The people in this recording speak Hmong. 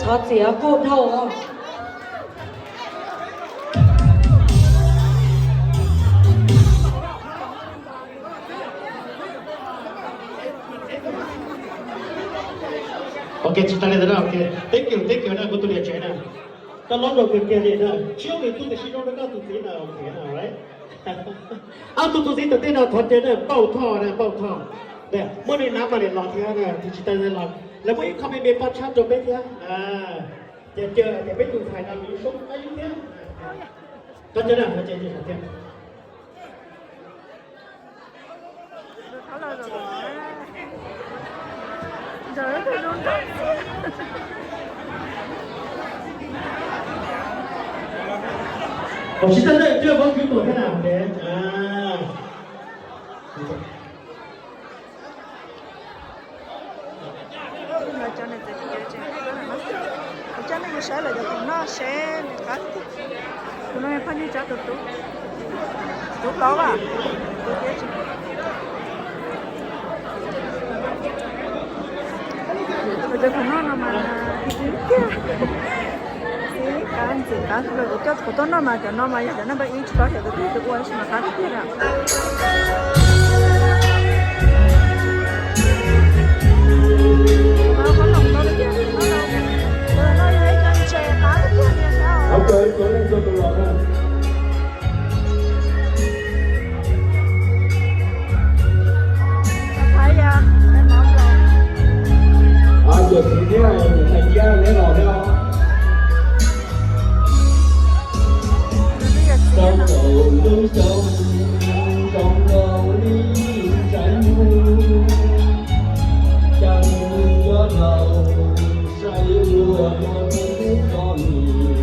Thov txiav kuj dhau. Ok, tsis tas li ntawd na, ok. Thank you, thank you na, kuv tus niam tsev na. Koj lob zoo kawg kiag li na, tsis yooj yim tus tam sim no rau koj tus txiv na, ok na, right? Ob tug tus txiv tom tej no thov caw na, Npauj Thoj na, Npauj Thoj. Muaj neeg nav mas nim los thiab na, tus tsis tas los, lawv muaj ib qho me me paj tshab rau peb thiab. Ces caw tias peb tus ntxhais no nws soob qab ib thiab. Thov caw na, thov caw thiab. Kom tsis tas na, coj vauv kwv tuam thiab na. Kuv coj nej mus saib lawv cov khoom noj seb nws qab tiag. Kuv no phooj ywg tso tus tub, tus tub tod as, tus tub tiab tsis. Lawv cov khoom noj no mas ib tiag, ib qab ntxim qab xwb. Kuv coj kuv tuaj noj mas cov no mas yog cov noj npawg ib tsis paub xyov tus twg tus ua tab sis mas qab tiag tiag na. Yawm txiv thiab niam tais Iab neb los thiab. Tau kaum lub xyoo zoo nkaus li tshav ntuj, cas nws yuav laus sai ua luaj ua tus tub txom nyem.